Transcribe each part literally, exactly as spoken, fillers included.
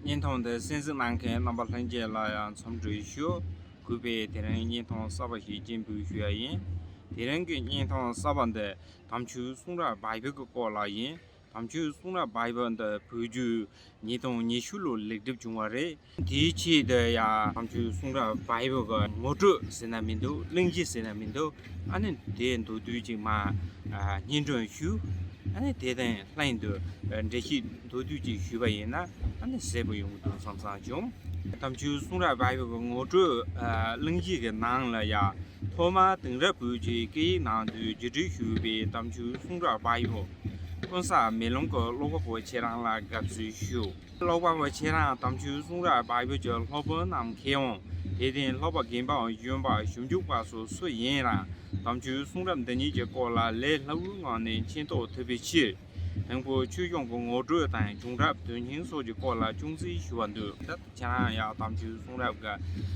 བརྙན་ཐུང་འདི་གསན་གཟིགས་གནང་མཁན་རྣམ་པ་ལྷན་རྒྱས་ལ་ཡང་འཚམས་འདྲི་ཞུ། གུས་པས་དེ་རིང་བརྙན་ཐུང་གསར་པ་ཞིག་སྤྱན་འབུལ་ཞུ་ཡ་ཡིན། དེ་རིང་གི་བརྙན་ཐུང་གསར་པ་འདི་དམ་ཆོས་གསུང་རབ་བྷའི་བལ་གྱི་སྐོར་ལ་ཡིན། དམ་ཆོས་གསུང་རབ་བྷའི་བལ་འདི་བོད་བརྒྱུད་ཉིས་སྟོང་ཉི་ཤུ་ལོར་ལེགས་གྲུབ་བྱུང་བ་རེད། དེའི་ཆེད་དུ་ཡང་དམ་ཆོས་གསུང་རབ་བྷའི་བལ་གྱི་ངོ་སྤྲོད་ཟེར་ན་མི་འདུག་གླེང་གཞི་ཟེར་ན་མི་འདུག་ཨ་ནི་དེ་མདོར་བསྡུས་ཅིག་མར་ཨ་སྙན་སྒྲོན་ཞུ། ཨ་ནི་དེ་དང་ལྷན་དུ་ཨ་འགྲེལ་བཤད་མདོར་བསྡུས་ཅིག་ཞུས་པ་ཡིན་ན་ཨ་ནི་གསལ་པོ་ཡོང་གི་འདུག་བསམ་བསམ་བྱུང་། དམ་ཆོས་གསུང་རབ་བྷའི་བལ་གྱི་ངོ་སྤྲོད་ཨ་གླེང་གཞི་གི་ནང་ལ་ཡང་ཐོག་མར་དེང་རབས་བོད་ཀྱི་སྐད་ཡིག་ནང་དུ་བརྒྱུད་སྒྲིག་ཞུས་པའི་དམ་ཆོས་གསུང་རབ་བྷའི་བལ་ཀུན་བཟང་མེ་ལོང་གི་ཀློག་པ་པོ་ཁྱེད་རང་ལ་དགའ་བསུ་ཞུ། ཀློག་པ་པོ་ཁྱེད་རང་དམ་ཆོས་གསུང་རབ་བྷའི་བལ་གྱི་སློབ་དཔོན་རྣམས་མཁས་དབང་དད་ལྡན་ལྷོ་པ་དགོན་པའི་གཞོན་པ་ཞིབ་འཇུག་པ་སོགས་སུ་ཡིན་རུང་དམ་ཆོས་གསུང་རབ་འདི་ཉིད་ཀྱི་སྐོར་ལ་ལས་སླ་བོའི་ངང་ནས་མཁྱེན་རྟོགས་ཐུབ་པའི་ཕྱིར། དང་པོ་ཆོས་སྐྱོང་གི་ངོ་སྤྲོད་དང་བྱུང་རབས་དོན་སྙིང་སོགས་ཀྱི་སྐོར་ལ་ཅུང་ཟད་ཞུ་བ་འདུག་ད་ཁྱེད་རང་ཡང་དམ་ཆོས་གསུང་རབ་ཀྱི་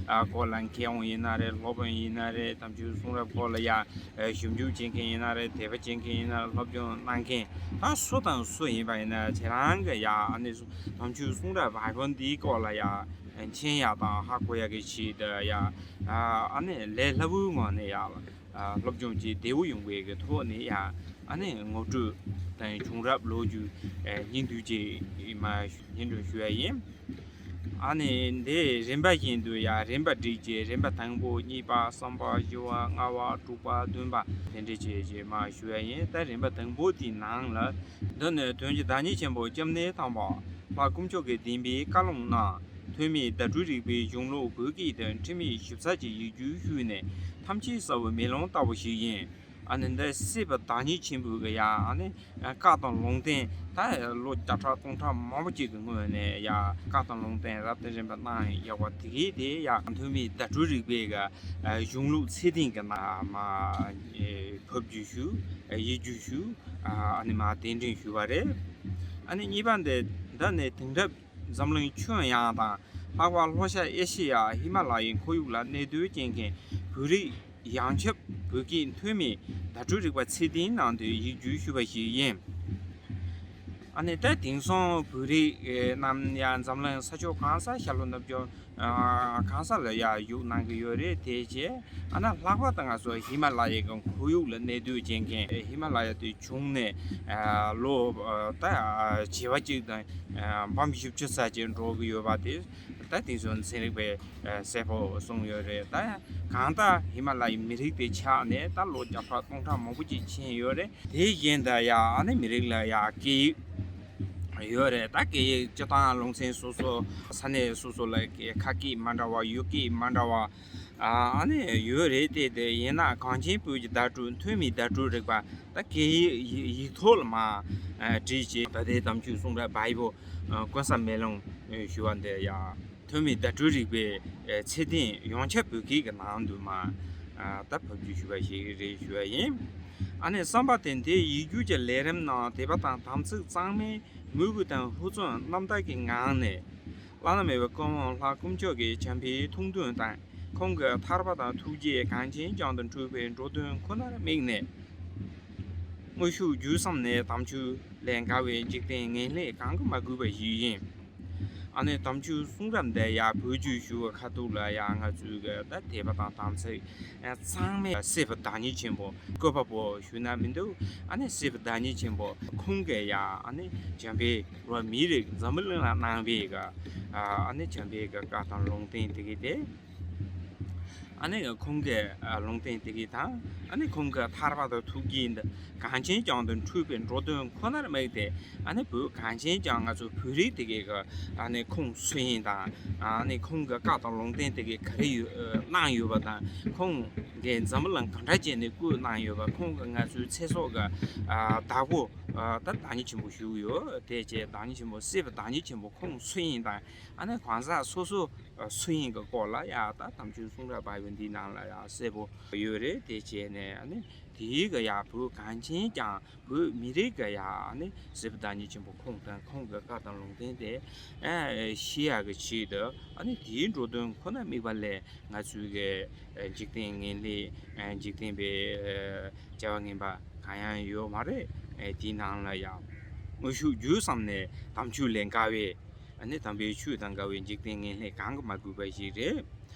ཨ་སྐོར་ལ་མཁས་དབང་ཡིན་ན་རེད། སློབ་དཔོན་ཡིན་ན་རེད། དམ་ཆོས་གསུང་རབ་སྐོར་ལ་ཡང་ཨ་ཞིབ་འཇུག་བྱེད་མཁན་ཡིན་ན་རེད། དད་པ་བྱེད་མཁན་ཡིན་ན་རེད། སློབ་སྦྱོང་གནང་མཁན་ད་སུ་དང་སུ་ཡིན་པ་ཡིན་ན་ཁྱེད་རང་གི་ཡང་ཨ་ནི་དམ་ཆོས་གསུང་རབ་བྷའི་བལ་འདིའི་སྐོར་ལ་ཡང་མཁྱེན་ཡག་དང་ཧ་གོ་ཡག་གི་ཆེད་དུ་ཡང་ཨ་ནི་ལས་སླ་བོའི་ངང་ནས་ཡང་ཨ་སློབ་སྦྱོང་བྱེད་བདེ་བོ་ཡོང་བའི་གི་ཐོག་ནས་ཡང་ཨ་ནི་ངོ་སྤྲོད་དང་བྱུང་རབས་ལོ་རྒྱུས་ཨ་སྙིང་བསྡུས་ཀྱི་མ་སྙན་སྒྲོན་ཞུ་ཡ་ཡིན། ཨ་ནི་འདི་རིམ་པ་བཞིན་དུ་ཡང་རིམ་པ་བསྒྲིགས་ཀྱི་རིམ་པ་དང་པོ་གཉིས་པ་གསུམ་པ་བཞི་པ་ལྔ་པ་དྲུག་པ་བདུན་པ་དེ་འདྲ་བྱས་བྱས་མ་ཞུ་ཡ་ཡིན། ད་རིམ་པ་དང་པོ་དེའི་ནང་ལ་འདི་ནི་དོན་གྱི་བདག་ཉིད་ཆེན་པོ་སྐྱབས་གནས་དམ་པ་ལྷ་དཀོན་མཆོག་གི་བདེན་པའི་བཀའ་ལུང་གནང་། ཐོན་མིའི་བརྡ་སྤྲོད་རིག་པའི་གཞུང་ལུགས་བོད་སྐད་དུ་འཁྲུལ་མེད་ཞིབ་ཚགས་ཀྱི་ཡིག་རྒྱུགས་ཞུས་ནས་ཐམས་ཅད་གསལ་བའི་མེ་ལོང་ལྟ་བུ་ཞིག་ཡིན། ཨ་ནི་འདི་སྲིད་པའི་བདག་ཉིད་ཆེན་པོའི་གི་ཡང་ཨ་ནི་བཀའ་དང་ལུང་བསྟན་ད་ལོ་བརྒྱ་ཕྲག་སྟོང་ཕྲག་མང་པོ་ཅིག་གི་སྔོན་ནས་ཡང་བཀའ་དང་ལུང་བསྟན་རབ་དང་རིམ་པ་གནང་ཡོད་པ་དེ་གའི་དེ་ཡང་ཐོན་མིའི་བརྡ་སྤྲོད་རིག་པའི་གི་གཞུང་ལུགས་ཚད་ལྡན་གྱི་ནང་མ་ཕབ་བསྒྱུར་ཞུ། ཡིག་རྒྱུགས་ཞུ། ཨ་ནི་མ་གདན་འདྲེན་ཞུས་པ་རེད། ཨ་ནི་གཉིས་པ་འདི་འདི་ནི་དེང་རབས་འཛམ་གླིང་ཁྱོན་ཡངས་དང་ལྷག་པར་ལྷོ་ཤར་ཨེ་ཤེ་ཡ་ཧི་མ་ལ་ཡའི་ཁོར་ཡུག་ལ་གནས་སྡོད་བྱེད་མཁན་བོད་རིགས་ཡང་ཁྱབ་བོད་སྐད་ཐོན་མིའི་བརྡ་སྤྲོད་རིག་པ་ཚད་ལྡན་ནང་དུ་ཡིག་རྒྱུགས་ཞུས་པ་ཞིག་ཡིན། ཨ་ནི་ད་དེང་སང་བོད་རིགས་རྣམས་ཡང་འཛམ་གླིང་ས་ཕྱོགས་གང་སར་ཤར་ལྷོ་ནུབ་བྱང་གང་ས་ལ་ཡར་བཞུགས་གནང་གི་ཡོད་རེད། དེ་རྗེས་ཨ་ན་ལྷག་པར་དུ་ང་ཚོ་ཧི་མ་ལ་ཡའི་གི་ཁོར་ཡུག་ལ་གནས་སྡོད་བྱེད་མཁན་ཧི་མ་ལ་ཡ་དེ་བྱུང་ནས་ལོ་ད་བྱེ་བ་གཅིག་དང་འབུམ་བཞི་བཅུ་ཙམ་ཅིག་འགྲོ་གི་ཡོད་པ་དེ་ད་དེང་སང་ཚན་རིག་པས་གསལ་པོ་གསུངས་ཡོད་རེད། ད་གང་ལྟར་ཧི་མ་ལ་ཡའི་མི་རིགས་དེ་ཆགས་ནས་ད་ལོ་བརྒྱ་ཕྲག་སྟོང་ཕྲག་མང་པོ་ཅིག་ཕྱིན་ཡོད་རེད། དེ་བཞིན་དུ་ཡང་ཨ་ནི་མི་རིགས་ལ་ཡང་སྐད་ཡིག་ཡོད་རེད། ད་སྐད་ཡིག་སྤྱི་བཏང་ལུང་ཚན་སོ་སོ་ས་གནས་སོ་སོ་ལ་ཁ་སྐད་མ་འདྲ་བ་ཡུལ་སྐད་མ་འདྲ་བ་ཨ་ནི་ཡོད་རེད། དེ་དེ་ཡིན་ན་གངས་ཅན་བོད་ཀྱི་བརྡ་སྤྲོད་ཐོན་མིའི་བརྡ་སྤྲོད་རིག་པ་ད་སྐད་ཡིག་ཡིག་ཐོག་ལ་མ་བྲིས་བྱས་ད་ལྟའི་དམ་ཆོས་གསུང་རབ་བྷའི་བལ་ཀུན་བཟང་མེ་ལོང་ཞུ་བ་འདི་ཡང་ཐོན་མིའི་བརྡ་སྤྲོད་རིག་པའི་ཚད་ལྡན་ཡོངས་ཁྱབ་བོད་སྐད་ཀྱི་ནང་དུ་མ་ད་ཕབ་བསྒྱུར་ཞུས་པ་ཞིག་རེད་ཞུ་བ་ཡིན། ཨ་ནི་གསུམ་པ་དེ་འདིའི་ཡིག་རྒྱུགས་ཀྱི་ལས་རིམ་ནང་དད་པ་དང་དམ་ཚིག་གཙང་མའི་མོས་གུས་དང་ཧུར་བརྩོན་རྣམ་དག་གི་ངང་ནས་བླ་ན་མེད་པའི་ཀུན་དབང་ལྷ་དཀོན་མཆོག་གི་བྱམས་པའི་ཐུགས་འདུན་དང་ཁོང་གི་ཐར་པ་དང་ཐུགས་རྗེས་གངས་ཅན་རྒྱང་དུ་འཁྲུགས་པའི་འགྲོ་དོན་ཁོ་ནར་དམིགས་ནས་དངོས་ཤུགས་བརྒྱུད་གསུམ་ནས་དམ་ཆོས་ལས་འགལ་བའི་འཇིག་རྟེན་ངན་ལྷད་གང་གིས་མ་གོས་པ་ཞིག་ཡིན། ཨ་ནི་དམ་ཆོས་གསུང་རབ་འདི་ཡང་བོད་བརྒྱུད་ཞུ་བའི་ཁ་ཐུག་ལ་ཡང་ང་ཚོའི་གི་ད་དད་པ་དང་དམ་ཚིག་གཙང་མའི་སྲིད་པའི་བདག་ཉིད་ཆེན་པོ་བཀོད་པ་པོ་ཞུ་ན་མི་འདུག་ཨ་ནི་སྲིད་པའི་བདག་ཉིད་ཆེན་པོ་ཁོང་གིས་ཡང་ཨ་ནི་བྱམས་པའི་རོ་མིའི་རིགས་འཛམ་བུ་གླིང་ལ་གནང་བའི་གི་ཨ་ནི་བྱམས་པའི་གི་བཀའ་དང་ལུང་བསྟན་དེ་གི་དེ། ཨ་ནི་ཁོང་གི་ལུང་བསྟན་དེ་གི་དང་ཨ་ནི་ཁོང་གི་ཐར་པ་དང་ཐུགས་རྗེ་འདི་གངས་ཅན་རྒྱང་དུ་འཁྲུགས་པའི་འགྲོ་དོན་ཁོ་ནར་དམིགས་ཏེ་ཨ་ནི་བོད་གངས་ཅན་རྒྱང་ང་ཚོ་བོད་རིགས་དེ་གི་གི་ཨ་ནི་ཁོང་སུ་ཡིན་དང་ཨ་ནི་ཁོང་གི་བཀའ་དང་ལུང་བསྟན་དེ་གི་ག་རེ་ཡོད་གནང་ཡོད་པ་དང་ཁོང་གི་འཛམ་བུ་གླིང་ག་འདྲ་བྱས་ནས་བཀོད་གནང་ཡོད་པ་ཁོང་གི་ང་ཚོའི་ཚེ་སྲོག་གི་བདག་པོ་ད་བདག་ཉིད་ཆེན་པོ་ཞུ་གི་ཡོད། དེ་བྱས་བདག་ཉིད་ཆེན་པོ་སྲིད་པའི་བདག་ཉིད་ཆེན་པོ་ཁོང་སུ་ཡིན་དང་ཨ་ནི་གང་ཟག་སོ་སོ་སུ་ཡིན་གྱི་སྐོར་ལ་ཡང་ད་དམ་ཆོས་གསུང་རབ་བྷའི་བལ་འདིའི་ནང་ལ་ཡང་གསལ་པོ་ཡོད་རེད། དེ་བྱས་ནས་ཨ་ནི་དེའི་གི་ཡང་བོད་གངས་ཅན་རྒྱང་བོད་མི་རིགས་གི་ཡང་ཨ་ནི་སྲིད་པའི་བདག་ཉིད་ཆེན་པོ་ཁོང་དང་ཁོང་གི་བཀའ་དང་ལུང་བསྟན་དེ་ཤེས་ཡག་གི་ཆེད་དུ་ཨ་ནི་དེའི་འགྲོ་དོན་ཁོ་ན་དམིགས་པ་ལས་ང་ཚོའི་གི་འཇིག་རྟེན་ངན་ལྷད་འཇིག་རྟེན་པའི་བྱ་བ་ངན་པ་གང་ཡང་ཡོད་མ་རེད། དེའི་ནང་ལ་ཡང་དངོས་ཤུགས་བརྒྱུད་གསུམ་ནས་དམ་ཆོས་ལས་འགལ་བའི་ ཨ་ནི་དམ་པའི་ཆོས་དང་འགལ་བའི་འཇིག་རྟེན་ངན་ལྷད་གང་གིས་མ་གོས་པ་ཞིག་རེད།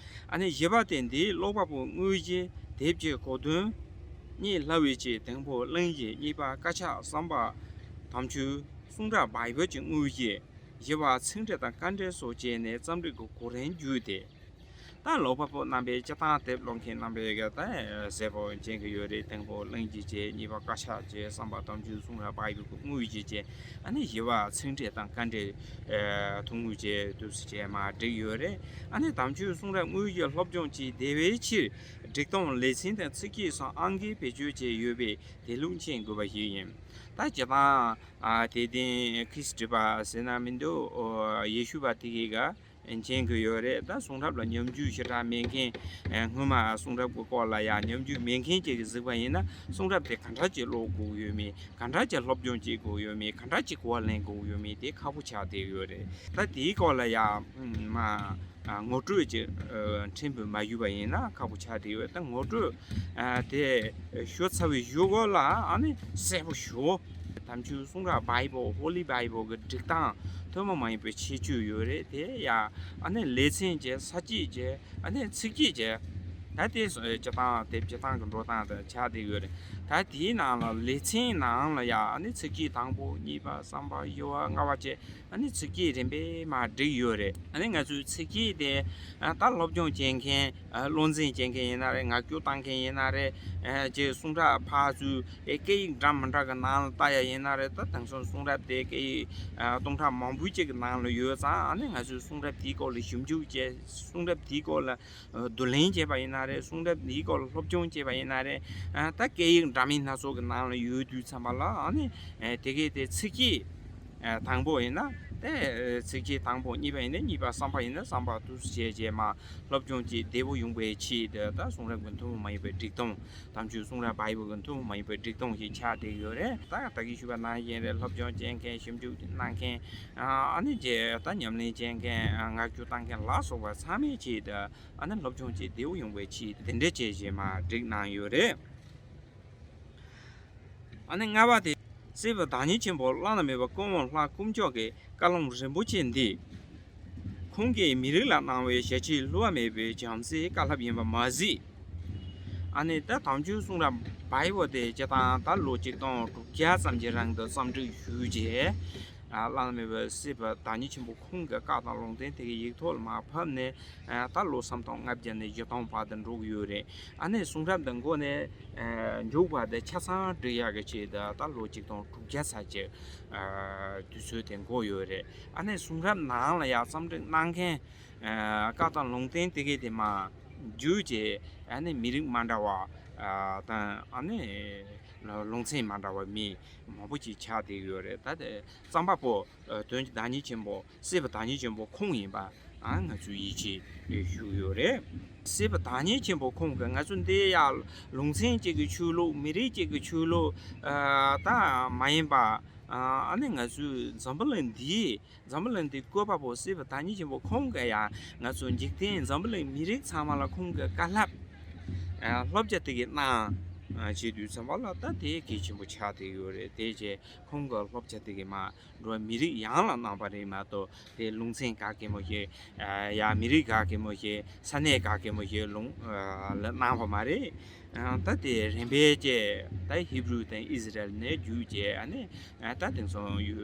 ཨ་ནི་བཞི་པ་དེ་འདི་ཀློག་པ་པོ་དངོས་གཞི་དེབ་ཀྱི་གོ་དོན་རྙེད་སླ་བའི་ཆེད་དང་པོ་གླེང་གཞི། གཉིས་པ་དཀར་ཆག། གསུམ་པ་དམ་ཆོས་གསུང་རབ་བྷའི་བལ་གྱི་དངོས་གཞི། བཞི་པ་ཚིག་འགྲེལ་དང་དཀའ་འགྲེལ་སོགས་བྱས་ནས་རྩོམ་སྒྲིག་གི་གོ་རིམ་བརྒྱུད་དེ། ད་ཀློག་པ་པོ་རྣམ་པས་སྤྱིར་བཏང་དེབ་ཀློག་མཁན་རྣམ་པས་ག་ད་གསལ་པོ་མཁྱེན་གྱི་ཡོད་རེད། དང་པོ་གླེང་གཞི་བྱས། གཉིས་པ་དཀར་ཆག་བྱས། གསུམ་པ་དམ་ཆོས་གསུང་རབ་བྷའི་བལ་གྱི་དངོས་གཞི་བྱས། ཨ་ནི་བཞི་པ་ཚིག་འགྲེལ་དང་དཀའ་འགྲེལ་ཐུང་ངུ་བྱས་དུས་སུ་བྱས་མ་བསྒྲིགས་ཡོད་རེད། ཨ་ནི་དམ་ཆོས་གསུང་རབ་དངོས་གཞི་སློབ་སྦྱོང་བྱེད་བདེ་བའི་ཕྱིར་སྒྲིག་སྟངས་ལེ་ཚན་དང་ཚིག་བཅད་སོགས་ཨང་ཀི་བེད་སྤྱོད་བྱས་ཡོད་པས་དེ་ལུགས་མཁྱེན་དགོས་པ་ཞིག་ཡིན། ད་སྤྱིར་བཏང་དད་ལྡན་ཁྲིས་ཀྲི་པ་ཟེར་ན་མི་འདུག་ཡེ་ཤུ་པ་དེ་གས་ག་མཁྱེན་གྱི་ཡོད་རེད། ད་གསུང་རབ་ལ་ཉམས་འགྱུར་ཞེ་དྲག་མེད་མཁན། ཨ། སྔོན་མ་གསུང་རབ་ཀྱི་སྐོར་ལ་ཡང་ཉམས་འགྱུར་མེད་མཁན་ཅིག་གིས་གཟིགས་པ་ཡིན་ན། གསུང་རབ་དེ་ག་འདྲ་ཅིག་ཀློག་དགོས་ཡོད་མེད། ག་འདྲ་ཅིག་སློབ་སྦྱོང་བྱེད་དགོས་ཡོད་མེད། ག་འདྲ་ཅིག་གོ་བ་ལེན་དགོས་ཡོད་མེད་དེ་ཁག་པོ་ཆགས་བསྡད་ཡོད་རེད། ད་དེའི་སྐོར་ལ་ཡང་མ་ངོ་སྤྲོད་ཅིག་ཕྲན་བུ་མ་ཞུས་པ་ཡིན་ན་ཁག་པོ་ཆགས་བསྡད་ཡོད། ད་ངོ་སྤྲོད་དེ་ཞུ་ཚར་བའི་གཞུག་གུ་ལ་ཨ་ནི་གསལ་པོ་ཞུ། དམ་ཆོས་གསུང་རབ་བྷའི་བལ། Holy Bible གི་སྒྲིག་སྟངས་ཐུན་མོང་མ་ཡིན་པའི་ཁྱད་ཆོས་ཡོད་རེད། དེ་ཡང་ཨ་ནི་ལེ་ཚན་བྱས། ས་བཅད་བྱས། ཨ་ནི་ཚིག་བཅད་བྱས། ད་དེ་སྤྱིར་བཏང་དེ་སྤྱིར་བཏང་གི་འགྲོ་སྟངས་དེ་ཆགས་བསྡད་ཡོད་རེད། ད་དེའི་ནང་ལ་ལེ་ཚན་ནང་ལ་ཡང་ཨ་ནི་ཚིག་བཅད་དང་པོ། གཉིས་པ། གསུམ་པ། བཞི་པ། ལྔ་པ་བཅས། ཨ་ནི་ཚིག་བཅད་རིམ་པས་མར་བསྒྲིགས་ཡོད་རེད། ཨ་ནི་ང་ཚོའི་ཚིག་བཅད་དེ་ད་སློབ་སྦྱོང་བྱེད་མཁན། ཨ། བློ་འཛིན་བྱེད་མཁན་ཡིན་ན་རེད། ངག་རྒྱུན་བཏང་མཁན་ཡིན་ན་རེད། ཨ། ཅིག་གསུང་རབ་ཕར་ཚུར་སྐད་ཡིག་འདྲ་མི་འདྲ་གི་ནང་ལ་ལྟ་ཡ་ཡིན་ན་རེད། ད་དེང་སང་གསུང་རབ་དེ་སྐད་ཡིག་ཨ། སྟོང་ཕྲག་མང་པོ་ཅིག་གི་ནང་ལ་ཡོད་ཙང་། ཨ་ནི་ང་ཚོས་གསུང་རབ་དེའི་སྐོར་ལ་ཞིབ་འཇུག་བྱས། གསུང་རབ་དེའི་སྐོར་ལ་བསྡུ་ལེན་བྱས་པ་ཡིན་ན་རེད། གསུང་རབ་དེའི་སྐོར་ལ་སློབ་སྦྱོང་བྱས་པ་ཡིན་ན་རེད། ཨ། ད་སྐད་ཡིག་འདྲ་མིན་སྣ་ཚོགས་ཀྱི་ནང་ལ་ཡོད་དུས་ཙམ་པ་ལ། ཨ་ནི་དེ་གས་དེ་ཚིག་བཅད་ཨ། དང་པོ་ཡིན་ན་དེ་ཚིག་བཅད་དང་པོ། གཉིས་པ་ཡིན་ན་གཉིས་པ། གསུམ་པ་ཡིན་ན་གསུམ་པ། དུས་སུ་བྱས་རྗེས་མ་སློབ་སྦྱོང་བྱེད་བདེ་བོ་ཡོང་བའི་ཆེད་དུ། ད་གསུང་རབ་ཀྱི་ཐུན་མོང་མ་ཡིན་པའི་སྒྲིག་སྟངས། དམ་ཆོས་གསུང་རབ་བྷའི་བལ་གྱི་ཐུན་མོང་མ་ཡིན་པའི་སྒྲིག་སྟངས་ཤིག་ཆགས་བསྡད་ཡོད་རེད། ད་ད་གིན་ཞུས་པ་ནང་བཞིན་རེད། སློབ་སྦྱོང་བྱེད་མཁན། ཞིབ་འཇུག་གནང་མཁན། ཨ་ནི་རྗེས་ད་ཉམས་ལེན་བྱེད་མཁན། ངག་རྒྱུན་བཏང་མཁན་ལ་སོགས་པ་ཚང་མའི་ཆེད་དུ། ཨ་ནི་སློབ་སྦྱོང་བྱེད་བདེ་བོ་ཡོང་བའི་ཆེད་དུ་དེ་འདྲ་བྱས་རྗེས་མ་བསྒྲིགས་གནང་ཡོད་རེད། ཨ་ནི་ལྔ་པ་དེ། སྲིད་པའི་བདག་ཉིད་ཆེན་པོ་བླ་ན་མེད་པ་ཀུན་དབང་ལྷ་དཀོན་མཆོག་གི་བཀའ་ལུང་རིན་པོ་ཆེ་འདི། ཁོང་གིས་མི་རིགས་ལ་གནང་བའི་ཞལ་ཆད་བསླུ་བ་མེད་པའི་བྱམས་བརྩེའི་བཀའ་སློབ་ཡིན་པ་མ་ཟད། ཨ་ནི་ད་དམ་ཆོས་གསུང་རབ་བྷའི་བལ་དེ་སྤྱིར་བཏང་ད་ལོ་ཆིག་སྟོང་དྲུག་བརྒྱ་ཙམ་གྱི་རིང་དུ་རྩོམ་སྒྲིག་ཞུས་རྗེས། ཨ། བླ་ན་མེད་པ་སྲིད་པའི་བདག་ཉིད་ཆེན་པོ་ཁོང་གི་བཀའ་དང་ལུང་བསྟན་དེ་གའི་ཡིག་ཐོག་ལ་མར་ཕབ་ནས། ཨ། ད་ལོ་སུམ་སྟོང་ལྔ་བརྒྱ་ནས་བཞི་སྟོང་བར་དུ་འགྲོ་གི་ཡོད་རེད། ཨ་ནི་གསུང་རབ་འདི་འགོ་ནས། ཨ། མཇུག་བར་དུ་ཆ་ཚང་སྒྲིག་ཡག་གི་ཆེད་དུ་ད་ལོ་ཆིག་སྟོང་དྲུག་བརྒྱ་ཙམ་གྱི། ཨ། དུས་ཚོད་དེ་འགོར་ཡོད་རེད། ཨ་ནི་གསུང་རབ་ནང་ལ་ཡང་རྩོམ་སྒྲིག་གནང་མཁན། ཨ། བཀའ་དང་ལུང་བསྟན་དེ་གའི་དེ་མར་བསྒྱུར་རྗེས། ཨ་ནི་མི་རིགས་མ་འདྲ་བ། ཨ། དང་། ཨ་ནི་ལུང་ཚན་མ་འདྲ་བ་མི་མང་པོ་ཅིག་ཆགས་བསྡད་ཡོད་རེད། ད་དེ་རྩོམ་པ་པོ། ཨ། དོན་གྱི་བདག་ཉིད་ཆེན་པོ། སྲིད་པའི་བདག་ཉིད་ཆེན་པོ་ཁོང་ཡིན་པ། ཨ། ང་ཚོས་ཡིད་ཆེས་ཞུ་གི་ཡོད་རེད། སྲིད་པའི་བདག་ཉིད་ཆེན་པོ་ཁོང་གིས་ང་ཚོ་འདི་ཡ་ལུང་ཚན་གཅིག་གི་ཆོས་ལུགས། མི་རིགས་གཅིག་གི་ཆོས་ལུགས། ཨ། ད་མ་ཡིན་པ། ཨ། ཨ་ནི་ང་ཚོའི་འཛམ་བུ་གླིང་འདིའི། འཛམ་བུ་གླིང་འདིའི་བཀོད་པ་པོ་སྲིད་པའི་བདག་ཉིད་ཆེན་པོ་ཁོང་གིས་ཡང་ང་ཚོ་འཇིག་རྟེན་འཛམ་བུ་གླིང་མི་རིགས་ཚང་མ་ལ་ཁོང་གིས་བཀའ་སློབ། ཨ། བསླབ་བྱ་དེ་གའི་གནང་། ཨ། བྱེད་དུས་ཙམ་པ་ལ་ད་དེ་གལ་ཆེན་པོ་ཆགས་བསྡད་ཡོད་རེད། དེ་རྗེས་ཁོང་གི་བསླབ་བྱ་དེ་གའི་མར་འགྲོ་བ་མི་རིགས་ཡོངས་ལ་གནང་བ་རེད་མ་གཏོགས། དེ་ལུང་ཚན་ག་གེ་མོ་ཞིག་ཨ། ཡ། མི་རིགས་ག་གེ་མོ་ཞིག་ས་གནས་ག་གེ་མོ་ཞིག་ལུང་ཨ། ལ་གནང་བ་མ་རེད། ཨ། ད་དེ་རིམ་པས་བཅས་ད་ཧི་བྷི་རུ་དང་ཨི་ཟི་རལ་ནས་བརྒྱུད་བྱས། ཨ་ནི། ཨ། ད་དེང་སང་ཡུ།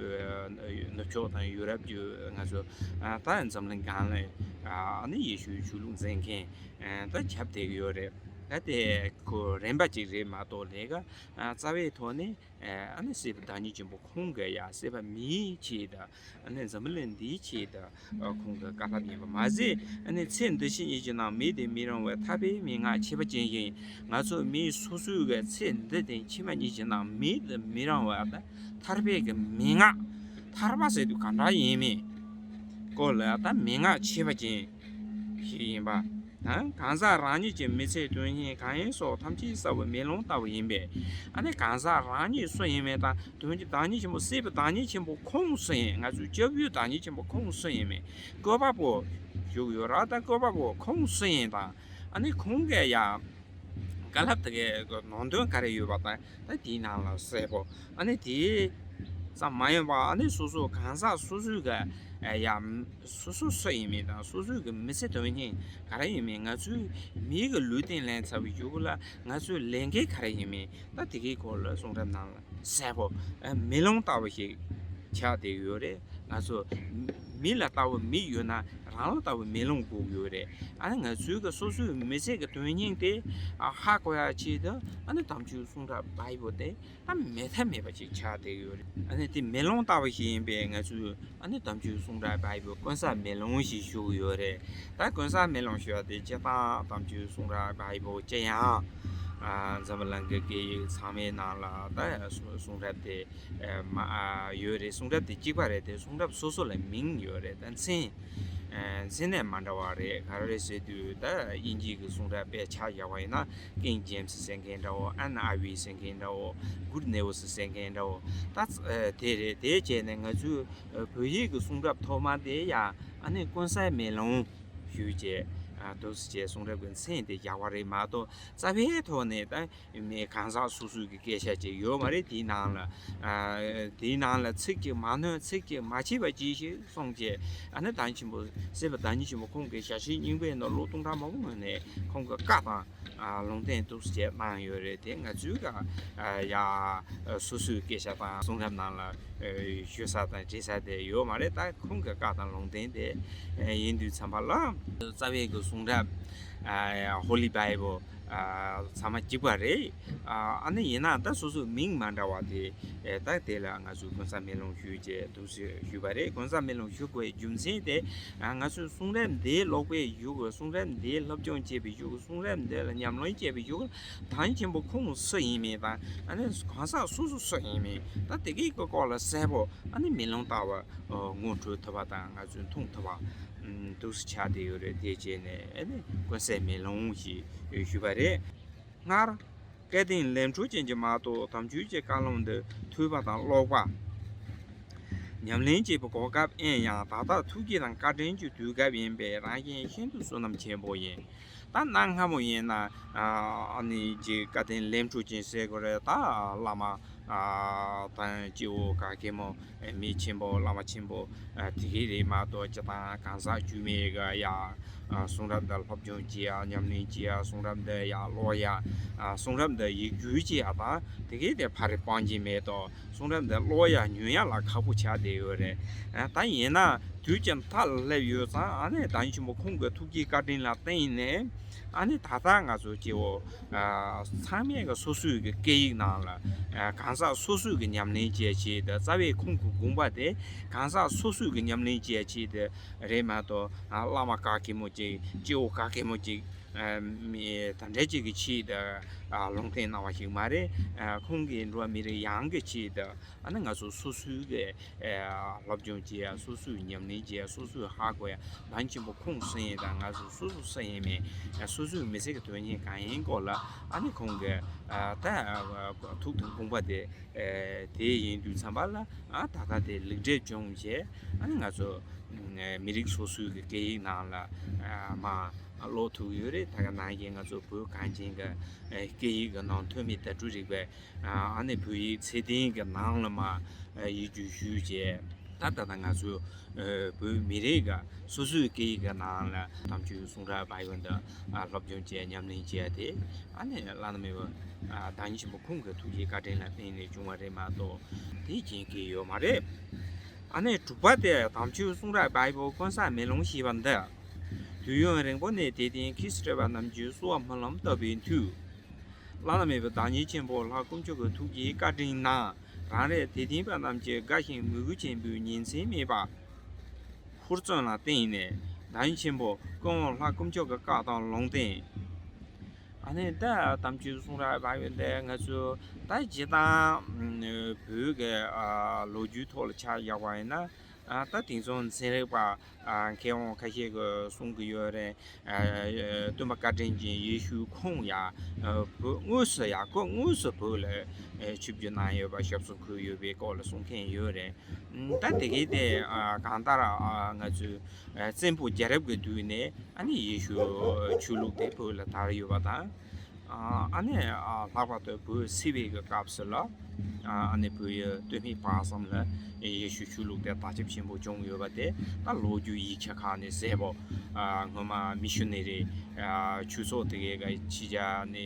ནུབ་ཕྱོགས་དང་ཡུ་རོབ་ཀྱི་ང་ཚོ། ཨ། ད་འཛམ་གླིང་སྒང་ལ། ཨ། ཨ་ནི་ཡེ་ཤུའི་ཆོས་ལུགས་འཛིན་མཁན། ཨ། ད་ཁྱབ་བསྡད་ཀྱི་ཡོད་རེད། ད་དེ་ཁོ་རིམ་པ་གཅིག་རེད་མ་གཏོགས། ལས་ཀ། ཨ། རྩ་བའི་ཐོག་ནས། ཨ། ཨ་ནི་སྲིད་པའི་བདག་ཉིད་ཆེན་པོ་ཁོང་གིས་ཡ་སྲིད་པ་མིའི་ཆེད་དུ། ཨ་ནི་འཛམ་བུ་གླིང་འདིའི་ཆེད་དུ། ཨ། ཁོང་གི་བཀའ་སློབ་ཡིན་པ་མ་ཟད། ཨ་ནི་ཚེ་འདི་ཕྱི་གཉིས་ཀྱི་ནང་མི་དང་མི་རུང་བའི་ཐར་པའི་མན་ངག་ཁྱད་པར་ཅན་ཞིག་ང་ཚོ་མི་སོ་སོའི་གི་ཚེ་འདི་དང་ཕྱི་མ་གཉིས་ཀྱི་ནང་མི་དང་མི་རུང་བ་དང་ཐར་པའི་གི་མན་ངག་ཐར་པ་ཟེར་དུས་ག་འདྲ་ཡིན་མིན་སྐོར་ལ་ད་མན་ངག་ཁྱད་པར་ཅན་ཞིག་ཡིན་པ། ད་གང་ཟག་རང་ཉིད་ཀྱི་མི་ཚེ་དོན་གཉེར་གང་ཡིན་སོགས་ཐམས་ཅད་གསལ་བའི་མེ་ལོང་ལྟ་བུ་ཡིན་པས། ཨ་ནི་གང་ཟག་རང་ཉིད་སུ་ཡིན་མིན་དང་། དོན་གྱི་བདག་ཉིད་ཆེན་པོ། སྲིད་པའི་བདག་ཉིད་ཆེན་པོ་ཁོང་སུ་ཡིན། ང་ཚོའི་སྐྱབས་ཡུལ་བདག་ཉིད་ཆེན་པོ་ཁོང་སུ་ཡིན་མིན། བཀོད་པ་པོ་བཞུགས་ཡོད་རེད། ད་བཀོད་པ་པོ་ཁོང་སུ་ཡིན་དང་། ཨ་ནི་ཁོང་གིས་ཡང་བཀའ་སློབ་དེ་གའི་ནང་དོན་ག་རེ་ཡོད་པ་དང་། ད་དེའི་ནང་ལ་གསལ་པོ། ཨ་ནི་དེའི་ ཙམ་མ་ཡིན་པར་ཨ་ནི་སོ་སོ་གང་ཟག་སོ་སོའི་གི་ཡ་སོ་སོ་སུ་ཡིན་མིན་དང་སོ་སོའི་གི་མི་ཚེ་དོན་སྙིང་ག་རེ་ཡིན་མིན། ང་ཚོའི་མིའི་གི་ལུས་རྟེན་ལེན་ཚར་བའི་གཞུག་ལ་ང་ཚོའི་ལས་འགན་ག་རེ་ཡིན་མིན། ད་དེ་གའི་སྐོར་ལ་གསུང་རབ་ནང་ལ་གསལ་པོ་མེ་ལོང་ལྟ་བུ་ཞིག་ཆགས་བསྡད་ཡོད་རེད། ང་ཚོ་མི་ལ་ལྟ་བུ་མིག་ཡོད་ན་རང་ལ་ལྟ་བུ་མེ་ལོང་དགོས་ཡོད་རེད། ཨ་ནི་ང་ཚོའི་གི་སོ་སོའི་མི་ཚེ་གི་དོན་སྙིང་དེ་ཧ་གོ་ཡ་ཆེད་དུ་ཨ་ནི་དམ་ཆོས་གསུང་རབ་བྷའི་བོ་དེ་ད་མེད་ཐབས་མེད་པ་ཅིག་ཆགས་བསྡད་ཡོད་རེད། ཨ་ནི་དེ་མེ་ལོང་ལྟ་བུ་ཞིག་ཡིན་པས་ང་ཚོས་ཨ་ནི་དམ་ཆོས་གསུང་རབ་བྷའི་བོ་ཀུན་གསལ་མེ་ལོང་ཞེས་ཞུ་གི་ཡོད་རེད། ད་ཀུན་གསལ་མེ་ལོང་ཞུ་བ་དེ་སྤྱིར་བཏང་དམ་ཆོས་གསུང་རབ་བྷའི་བོ་ཅི་ཡང་འཛམ་བུ་གླིང་གི་སྐད་ཡིག་ཚང་མའི་ནང་ལ་ད་གསུང་རབ་དེ་མ་ཡོད་རེད། གསུང་རབ་དེ་གཅིག་པ་རེད། དེ་གསུང་རབ་སོ་སོ་ལ་མིང་ཡོད་རེད། ད་མཚན་མཚན་ནས་མ་འདྲ་བ་རེད། ག་རེ་རེད་ཟེར་དུས་ད་དབྱིན་ཇིའི་གི་གསུང་རབ་དཔེ་ཆ་བཞག་པ་ཡིན་ན་ཀིང་ཇེམ་སི་ཟེར་མཁན་འདྲ་བོ། ཨན་ཨ་ཝི་ཟེར་མཁན་འདྲ་བོ། གུད་ནེ་ཝུ་སི་ཟེར་མཁན་འདྲ་བོ། ད་དེ་རེད། དེ་བྱས་ནས་ང་ཚོའི་བོད་ཡིག་གི་གསུང་རབ་ཐོག་མ་དེ་ཡང་ཨ་ནི་ཀུན་གསལ་མེ་ལོང་ཞུས་བྱས་འདུག་སེ་བྱས་གསུང་རབ་ཀྱི་མཚན་དེ་བཞག་པ་རེད་མ་གཏོགས་རྩ་བའི་ཐོག་ནས་ད་མི་གང་ཟག་སོ་སོའི་གི་སྐད་ཆ་ཅིག་ཡོད་མ་རེད། དེའི་ནང་ལ་ཨ་དེའི་ནང་ལ་ཚིག་གཅིག་མ་ནོན་ཚིག་གཅིག་མ་ཕྱེ་བ་ཅིག་ཞིག་གསུངས་བྱས། ཨ་ནི་བདག་ཉིད་ཆེན་པོ་སྲིད་པ་བདག་ཉིད་ཆེན་པོ་ཁོང་གི་ཞལ་བཞེས་རྙིང་པའི་ནང་ལོ་སྟོང་ཕྲག་མང་པོའི་སྔོན་ནས་ཁོང་གི་བཀའ་དང་ཨ་ལུང་བསྟན་འདུག་སེ་བྱས་གནང་ཡོད་རེད། དེ་ང་ཚོའི་ག་ཨ་ཡ་སོ་སོའི་སྐད་ཆ་དང་གསུང་རབ་ནང་ལ་ཨ་ཞུ་ས་དང་འབྲི་ས་དེ་ཡོད་མ་རེད། ད་ཁོང་གི་བཀའ་དང་ལུང་བསྟན་དེ་ཨ་ཡིན་དུས་ཙམ་པ་ལ་རྩ་བའི་གི་གསུང་རབ་ཨ་ཧོ་ལི་བྷའི་བོ། ཚང་མ་གཅིག་པ་རེད། ཨ་ནི་ཡིན་ན་ད་སོ་སོའི་མིང་མ་འདྲ་བ་དེ་ད་དེ་ལ་ང་ཚོས་ཀུན་གསལ་མེ་ལོང་ཞུས་བྱས་འདུག་སེ་ཞུས་པ་རེད། ཀུན་གསལ་མེ་ལོང་ཞུ་དགོས་རྒྱུ་མཚན་དེ་ང་ཚོས་གསུང་རབ་འདི་ཀློག་པའི་གཞུག་གུ་གསུང་རབ་འདི་སློབ་སྦྱོང་བྱེད་པའི་གཞུག་གུ་གསུང་རབ་འདི་ལ་ཉམས་ལེན་བྱེད་པའི་གཞུག་གུ་བདག་ཉིད་ཆེན་པོ་ཁོང་སུ་ཡིན་མིན་དང་ཨ་ནི་གང་ཟག་སོ་སོ་སུ་ཡིན་མིན་ད་དེ་གའི་སྐོར་ལ་གསལ་པོ་ཨ་ནི་མེ་ལོང་ལྟ་བུ་ངོ་འཕྲོད་ཐུབ་པ་དང་ང་ཚོས་མཐོང་ཐུབ་པ། འདུག་སེ་ཆགས་བསྡད་ཡོད་རེད། དེ་བྱས་ནས་ཨ་ནི་ཀུན་གསལ་མེ་ལོང་ཞེས་ཞུས་པ་རེད། སྔར་སྐལ་ལྡན་ལས་འཕྲོ་ཅན་གྱིས་མ་གཏོགས་དམ་ཆོས་ཀྱི་བཀའ་སློབ་འདི་ཐོས་པ་དང་ཀློག་པ། ཉམས་ལེན་བྱེད་པའི་གོ་སྐབས་ཨེ་ཡང་ད་ལྟ་ཐུགས་བསྐྱེད་དང་བཀའ་དྲིན་གྱི་དུས་སྐབས་ཡིན་པས་རང་གཞན་ཤིན་ཏུ་བསོད་ནམས་ཆེན་པོ་ཡིན། ད་གནའ་སྔ་མོ་ཡིན་ན་ཨ་ནི་ཅིག་སྐལ་ལྡན་ལས་འཕྲོ་ཅན་ཟེར་དགོས་རེད། ད་བླ་མ། ཨ་དང་སྐྱེ་བོ་ག་གེ་མོ་མི་ཆེན་པོ་བླ་མ་ཆེན་པོ་དེ་གའི་རེད་མ་གཏོགས་སྤྱིར་བཏང་གང་ཟག་དཀྱུས་མའི་གི་ཡ་གསུང་རབ་འདི་སློབ་སྦྱོང་བྱེད་ཡ་ཉམས་ལེན་བྱེད་ཡ་གསུང་རབ་འདི་ཡ་ཀློག་ཡ་གསུང་རབ་འདི་ཡིག་སྒྱུར་བྱེད་ཡ་དང་དེ་གའི་དེ་ཕ་རི་སྤང་གི་མེད་དོ། གསུང་རབ་འདི་ཀློག་ཡ་ཉོན་ཡ་ལ་ཁག་པོ་ཆགས་བསྡད་ཡོད་རེད། ད་ཡིན་ན་དུས་ཀྱི་མཐའ་ལ་སླེབས་ཡོད་ཙང་ཨ་ནི་བདག་ཉིད་ཆེན་པོ་ཁོང་གི་ཐུགས་ཀྱི་བཀའ་དྲིན་ལ་བརྟེན་ནས་ཨ་ནི་ད་ལྟ་ང་ཚོ་སྐྱེ་བོ། ཚང་མས་གི་སོ་སོའི་གི་སྐད་ཡིག་ནང་ལ་གང་ཟག་སོ་སོའི་གི་ཉམས་ལེན་བྱེད་ཆེད་དུ་རྩ་བའི་ཁོང་གི་དགོངས་པ་དེ་གང་ཟག་སོ་སོའི་གི་ཉམས་ལེན་བྱེད་ཆེད་དུ་རེད་མ་གཏོགས་བླ་མ་ག་གེ་མོ་ཅིག་སྐྱེ་བོ་ག་གེ་མོ་ཅིག་མི་དེ་འདྲ་ཅིག་གི་ཆེད་དུ་ལུང་བསྟན་གནང་བ་ཞིག་མ་རེད། ཁོང་གིས་འགྲོ་བ་མི་རིགས་ཡོངས་གི་ཆེད་དུ། ཨ་ནི་ང་ཚོ་སོ་སོའི་གི་ཨ་སློབ་སྦྱོང་བྱེད་ཡ་སོ་སོའི་ཉམས་ལེན་བྱེད་ཡ་སོ་སོའི་ཧ་གོ་ཡ་བདག་ཆེན་པོ་ཁོང་སུ་ཡིན་དང་ང་ཚོ་སོ་སོ་སུ་ཡིན་མིན་སོ་སོའི་མི་ཚེ་གི་དོན་གཉེར་གང་ཡིན་སྐོར་ལ་ཨ་ནི་ཁོང་གི་ཨ་ད་ཐུགས་དང་དགོངས་པ་དེ་དེ་ཡིན་དུས་ཙམ་པ་ལ་ཨ་ད་ལྟ་དེ་ལེགས་གྲུབ་བྱུང་བྱས་ཨ་ནི་ང་ཚོ་མི་རིགས་སོ་སོའི་གི་སྐད་ཡིག་ནང་ལ་མ་ཀློག་ཐུབ་ཡོད་རེད། ད་ག་ནང་བཞིན་ང་ཚོ་བོད་གངས་ཅན་གི་སྐད་ཡིག་གི་ནང་ཐོན་མི་དྭ་ཕྲུག་རིག་པའི་ཨ་ནི་བོད་ཡིག་ཚད་ལྡན་གྱི་ནང་ལ་མ་ཡིག་སྒྱུར་ཞུས་བྱས་ད་ལྟ་ད་ང་ཚོའི་བོད་མི་རིགས་ཀྱི་སོ་སོའི་སྐད་ཡིག་གི་ནང་ལ་དམ་ཆོས་གསུང་རབ་བྷའི་བོ་འདི་སློབ་སྦྱོང་བྱས་ཉམས་ལེན་བྱས་ཏེ་ཨ་ནི་བླ་ན་མེད་པ་བདག་ཉིད་ཆེན་པོ་ཁོང་གི་ཐུགས་རྗེ་བཀའ་དྲིན་ལ་བརྟེན་ནས་བྱུང་བ་རེད་མ་གཏོགས་དེ་རྐྱེན་གྱིས་ཡོད་མ་རེད། ཨ་ནི་དྲུག་པ་དེ་དམ་ཆོས་གསུང་རབ་བྷའི་བོ་ཀུན་བཟང་མེ་ལོང་ཞེས་པ་འདི། དུས་ཡུན་རིང་པོ་ནས་དད་ལྡན་ཁྱེད་སྤྲོས་པ་རྣམས་ཀྱིས་བསུ་བ་སྨོན་ལམ་བཏབ་པའི་མཐུས། བླ་ན་མེད་པའི་བདག་ཉིད་ཆེན་པོ་ལྷ་དཀོན་མཆོག་གི་ཐུགས་ཀྱི་བཀའ་དྲིན་ནང་རང་རེ་དད་ལྡན་པ་རྣམས་ཀྱི་དགའ་ཞིང་མོས་གུས་ཆེན་པོས་ཉིན་མཚན་མེད་པར་ཧུར་བརྩོན་ལ་བརྟེན་ནས་བདག་ཉིད་ཆེན་པོ་ཀུན་དབང་ལྷ་དཀོན་མཆོག་གི་བཀའ་དང་ལུང་བསྟན། ཨ་ནི་ད་དམ་ཆོས་གསུང་རབ་བྷའི་བོ་འདི་ང་ཚོས་ད་སྤྱིར་བཏང་བོད་ཀྱི་ལོ་རྒྱུས་ཐོག་ལ་ཆ་བཞག་པ་ཡིན་ན་ད་དེང་སང་ཚན་རིག་པ་མཁས་དབང་ཁ་ཤས་ཀྱིས་གསུང་གི་ཡོད་རེད། སྟོན་པ་བཀའ་དྲིན་ཅན་ཡེ་ཤུ་ཁོང་ཡང་བོད་དངོས་སུ་ཡང་སྐུ་དངོས་སུ་བོད་ལ་ཆིབས་བསྒྱུར་གནང་ཡོད་པ་ཞབས་སོར་འཁོད་ཡོད་པའི་སྐོར་ལ་གསུང་མཁན་ཡོད་རེད། ད་དེ་གའི་དེ་གང་ལྟར་ང་ཚོའི་བཙན་པོ་རྒྱལ་རབས་ཀྱི་དུས་ནས་ཨ་ནི་ཡེ་ཤུ་ཆོས་ལུགས་དེ་བོད་ལ་དར་ཡོད་པ་དང་ ཨ་ནི་ལྷག་པར་དུ་བོད་སིལ་བུའི་གི་སྐབས་སུ་ལ། ཨ་ནི་བོད་ཡུལ་སྟོད་སྨད་བར་གསུམ་ལ་ཡེ་ཤུ་ཆོས་ལུགས་དེ་དར་ཁྱབ་ཆེན་པོ་བྱུང་ཡོད་པ་དེ་ད་ལོ་རྒྱུས་ཡིག་ཆ་ཁག་ནས་གསལ་པོ། སྔོན་མ་མི་ཤུ་ནེ་རི་ཆོས་ཚོགས་དེ་གའི་ག་ཕྱི་རྒྱལ་ནས་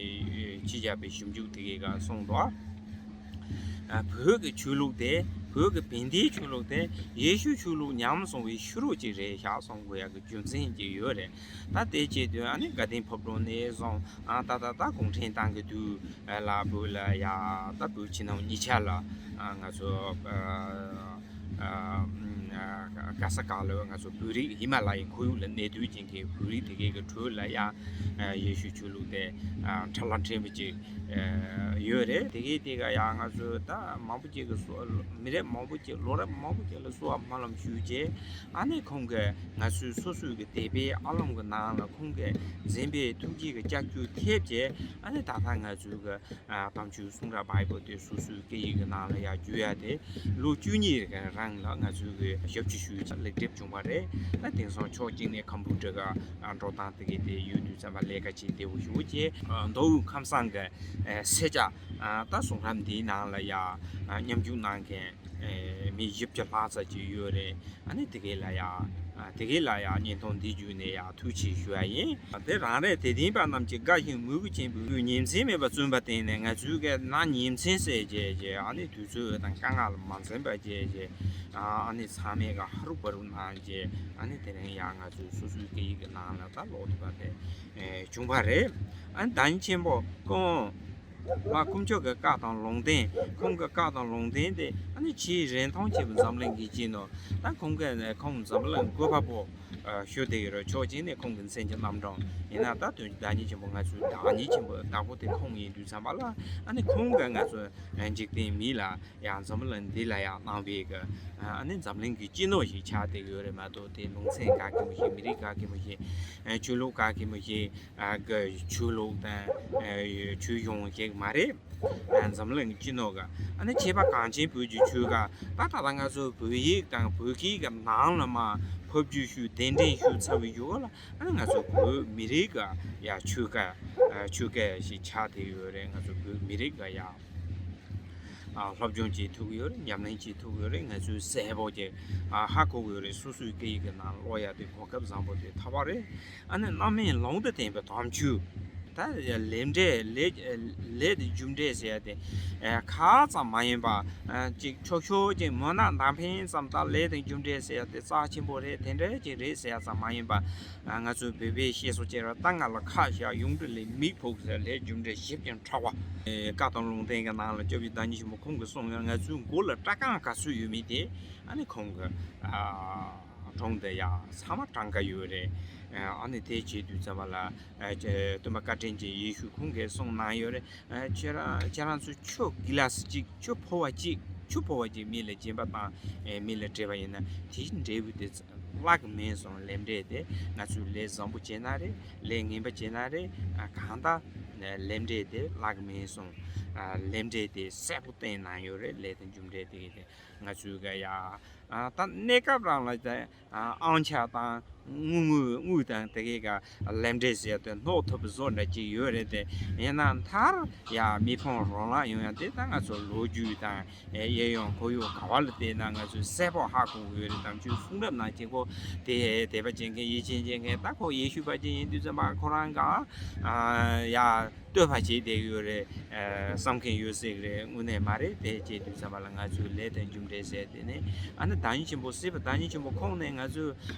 ཕྱི་རྒྱལ་པའི་ཞིབ་འཇུག་དེ་གའི་ག་གསུངས་འདུག་བོད་ཀྱི་ཆོས་ལུགས་དེ། བོད་ཀྱི་བན་དེའི་ཆོས་ལུགས་དེ་ཡེ་ཤུ་ཆོས་ལུགས་ཉམས་སོང་བའི་ཤུལ་རོགས་ཅིག་རེད་ཤག་གསུང་དགོས་ཡག་གི་རྒྱུ་མཚན་ཅིག་ཡོད་རེད། ད་དེ་བྱེད་དུས་ཨ་ནི་དགའ་ལྡན་ཕོ་བྲང་ནས་བཟུང་ཨ་ད་ད་ད་གུང་ཁྲན་ཏང་གི་དུས་ལ་བོད་ལ་ཡ་ད་བོད་ཕྱི་ནང་གཉིས་ཆ་ལ་ང་ཚོ་ག་ས་ག་ལ་ང་ཚོ་བོད་རིགས་ཧི་མ་ལ་ཡའི་ཁོར་ཡུག་ལ་གནས་སྡོད་ཅན་གྱི་བོད་རིགས་དེ་གའི་གི་ཁྲོད་ལ་ཡ་ཡེ་ཤུ་ཆོས་ལུགས་དེ་ཁྲ་ལམ་ཕྲན་བུ་ཅིག་ཡོད་རེད། དེ་གའི་དེ་ག་ཡ་ང་ཚོ་ད་མང་པོ་ཅིག་གི་སོ་མི་རབས་མང་པོ་ཅིག་ལོ་རབས་མང་པོ་ཅིག་ལ་གསོལ་བ་སྨོན་ལམ་ཞུས་རྗེས་ཨ་ནི་ཁོང་གིས་ང་ཚོའི་སོ་སོའི་གི་དད་པའི་ཨ་ལོང་གི་ནང་ལ་ཁོང་གིས་འཛིན་པའི་ཐུགས་རྗེ་གི་ལྕགས་ཀྱུ་ཐེབས་རྗེས་ཨ་ནི་ད་ལྟ་ང་ཚོའི་གི་དམ་ཆོས་གསུང་རབ་བྷའི་བལ་དེ་སོ་སོའི་སྐད་ཡིག་གི་ནང་ལ་ཡར་བསྒྱུར་ཡ་དེ་ལོ་བཅུ་གཉིས་རིང་ལ་ང་ཚོའི་གི་ཞབས་ཕྱི་ཞུས་ལེགས་གྲུབ་བྱུང་བ་རེད། ད་དེང་སང་ཕྱོགས་གཅིག་ནས་ཀམ་པུ་ཊར་ག་འགྲོ་སྟངས་དེ་གའི་དེ་ཡོད་དུས་ཙམ་པ་ལས་ཀ་བྱེད་བདེ་བོ་ཞུ་བྱས་མདོ་དབུས་ཁམས་གསུམ་གི་སེར་སྐྱ་ད་གསུང་རབ་འདིའི་ནང་ལ་ཡ་མཉམ་ཞུགས་གནང་མཁན་མི་བཞི་བཅུ་ལྷག་ཙམ་ཅིག་ཡོད་རེད། ཨ་ནི་དེ་གའི་ལ་ཡ། དེ་གའི་ལ་ཡ་བརྙན་ཐུང་འདི་བརྒྱུད་ནས་ཡ་ཐུགས་རྗེ་ཆེ་ཞུ་ཡ་ཡིན། དེ་རང་རེ་དད་ལྡན་པ་རྣམས་ཀྱིས་དགའ་ཞིང་མོས་གུས་ཆེན་པོས་ཉིན་མཚན་མེད་པར་བརྩོན་པར་བརྟེན་ནས་ང་ཚོའི་གི་ན་ཉིན་མཚན་བསལ་བྱས་རྗེས་ཨ་ནི་དུས་ཚོད་དང་དཀའ་ངལ་མ་འཛེམས་པ་བྱས་རྗེས་ཨ་ནི་ཚང་མས་ག་ཧ་རུ་བ་རུ་གནང་རྗེས་ཨ་ནི་དེ་རིང་ཡ་ང་ཚོའི་སོ་སོའི་སྐད་ཡིག་གི་ནང་ལ་ད་ཀློག་ཐུབ་པ་དེ་བྱུང་བ་རེད། ཨ་ནི་བདག་ཉིད་ཆེན་པོ་ཀུན། མ་དཀོན་མཆོག་གི་བཀའ་དང་ལུང་བསྟན། ཁོང་གི་བཀའ་དང་ལུང་བསྟན་དེ་ཨ་ནི་ཆེས་རིན་ཐང་ཆེ་བའི་འཛམ་གླིང་གི་སྤྱི་ནོར། ད་ཁོང་གི་ཁོང་འཛམ་གླིང་བཀོད་པ་པོ་ཞུ་བསྡད་ཡོད་རེད། ཕྱོགས་གཅིག་ནས་ཁོང་གི་མཚན་གྱི་རྣམ་གྲངས་ཡིན་ན་ད་དོན་བདག་ཉིད་ཆེན་པོ་ང་ཚོའི་བདག་ཉིད་ཆེན་པོ་བདག་པོ་དེ་ཁོང་ཡིན་དུས་ཙམ་པ་ལ་ཨ་ནི་ཁོང་གིས་ང་ཚོ་འཇིག་རྟེན་མི་ལ་ཡང་འཛམ་གླིང་འདི་ལ་ཡང་གནང་བའི་གི་ཨ་ནི་འཛམ་གླིང་གི་སྤྱི་ནོར་ཞིག་ཆགས་བསྡད་ཡོད་རེད་མ་གཏོགས་དེ་ལུང་ཚན་ག་གེ་མོ་ཞིག་མི་རིགས་ག་གེ་མོ་ཞིག་ཆོས་ལུགས་ག་གེ་མོ་ཞིག་གི་ཆོས་ལུགས་དང་ཆོས་གཞུང་ཞིག་མ་རེད། འཛམ་གླིང་སྤྱི་ནོར་གི་ཨ་ནི་ཆེས་པ་གངས་ཅན་བོད་ཀྱི་ཆོལ་ཁ་ད་ད་ལྟ་ང་ཚོ་བོད་ཡིག་དང་བོད་སྐད་ཀྱི་ནང་ལ་མ་ཕབ་བསྒྱུར་ཞུས་གདན་འདྲེན་ཞུས་ཚར་བའི་ཡུལ་ལ་ཨ་ནི་ང་ཚོ་བོད་མི་རིགས་ཀྱི་ཡ་ཆོལ་ཁ་ཆོལ་ཁ་ཞིག་ཆགས་བསྡད་ཡོད་རེད། ང་ཚོ་བོད་མི་རིགས་ཀྱི་ཡ་སློབ་སྦྱོང་བྱེད་ཐུབ་ཀྱི་ཡོད་རེད། ཉམས་ལེན་བྱེད་ཐུབ་ཀྱི་ཡོད་རེད། ང་ཚོས་གསལ་པོ་ཅིག་ཧ་གོ་གི་ཡོད་རེད། སོ་སོའི་སྐད་ཡིག་གི་ནང་ཀློག་ཡ་དེ་གོ་སྐབས་བཟང་པོ་དེ་ཐོབ་པ་རེད། ཨ་ནི་རྣམ་སྨིན་ལུང་དང་ལྡན་པའི་དམ་ཆོས། ད་ལས་འབྲས་ལས་ལས་དང་རྒྱུ་འབྲས་ཟེར་ཡ་དེ་ཁ་ཙམ་མ་ཡིན་པ་ཅིག་ཆོག་ཆོག་ཅིག་མོ་ན་མདའ་འཕེན་ཙམ་ད་ལས་དང་རྒྱུ་འབྲས་ཟེར་ཡ་དེ་རྩ་ཆེན་པོ་རེད། དེ་འདྲ་ཅིག་རེད་ཟེར་ཡ་ཙམ་མ་ཡིན་པ་ང་ཚོའི་བོད་པའི་བཤད་སྲོལ་བྱས་ར་ད་ང་ལ་ཁ་བཞག་ཡོངས་གྲུབ་ལ་མིག་ཕུག་ཟེར་ལས་རྒྱུ་འབྲས་ཞིབ་ཅིང་ཕྲ་བ། བཀའ་དང་ལུང་བསྟན་གྱི་ནང་ལ་སྐྱབས་རྗེ་བདག་ཉིད་ཆེན་པོ་ཁོང་གིས་གསུངས་ཡོད། ང་ཚོའི་མགོ་ལ་སྐྲ་རྐང་ག་ཚོད་ཡོད་མེད་དེ་ཨ་ནི་ཁོང་གི་སྒྲུང་དེ་ཡང་ཚང་མ་གྲངས་ཀ་ཡོད་རེད། ཨ་ནི་དེ་བྱེད་དུས་ཙམ་པ་ལ་སྟོན་པ་བཀའ་དྲིན་ཅན་ཡེ་ཤུ་ཁོང་གིས་གསུངས་གནང་ཡོད་རེད། ཁྱེད་རང་ཁྱེད་རང་ཚོ་ཆུ་གི་ལ་སི་གཅིག་ཆུ་ཕོར་བ་གཅིག་ཆུ་ཕོར་བ་གཅིག་མི་ལ་སྦྱིན་པ་བཏང་མི་ལ་སྤྲད་པ་ཡིན་ན་དེའི་འབྲས་བུ་དེ་བརླག་གི་མིན་གསུངས། ལས་འབྲས་དེ་ང་ཚོས་ལས་བཟང་པོ་བྱས་ན་རེད། ལས་ངན་པ་བྱས་ན་རེད། གང་ལྟར་ལས་འབྲས་དེ་བརླག་གི་མིན་གསུངས། ལས་འབྲས་དེ་གསལ་པོ་བསྟན་གནང་ཡོད་རེད། ལས་དང་རྒྱུ་འབྲས་དེ་གི་དེ་ང་ཚོས་ག་ཡ་ད་གནས་སྐབས་རང་ལ་ཨང་ཆ་དང་དངུལ་དངུལ་དངུལ་དང་དེ་གའི་ག་ལས་འབྲས་ཟེར་ཏེ་སྣོག་ཐུབ་པའི་བཟོ་འདྲ་ཅིག་ཡོད་རེད་དེ། ཡིན་ན་མཐར་ཡ་མི་ཕམ་རོ་ལངས་ཡོང་ཡ་དེ་ད་ང་ཚོ་ལོ་རྒྱུས་དང་གཡས་གཡོན་ཁོར་ཡུག་ག་བ་ལ་བལྟས་ན་ང་ཚོས་གསལ་པོ་ཧ་གོ་གི་ཡོད་རེད། དམ་ཆོས་གསུང་རབ་ནང་གཅིག་པོ་དེ་དད་པ་བྱེད་མཁན་ཡིད་ཆེས་བྱེད་མཁན་ད་ཁོ་ཡེ་ཤུ་པ་ཅིག་ཡིན་དུས་ཙམ་པ་ཁོ་རང་ག་ཡ་བསྟོད་པ་བྱེད་བསྡད་ཡོད་རེད། བསམ་མཁན་ཡོད་སྲིད་རེད། དངོས་གནས་མ་རེད། དེ་བྱེད་དུས་ཙམ་པ་ལ་ང་ཚོའི་ལས་དང་རྒྱུ་འབྲས་ཟེར་དེ་ནི་ཨ་ནི་བདག་ཉིད་ཆེན་པོ་སྲིད་པ་བདག་ཉིད་ཆེན་པོ་ཁོང་ནས་ང་ཚོའི་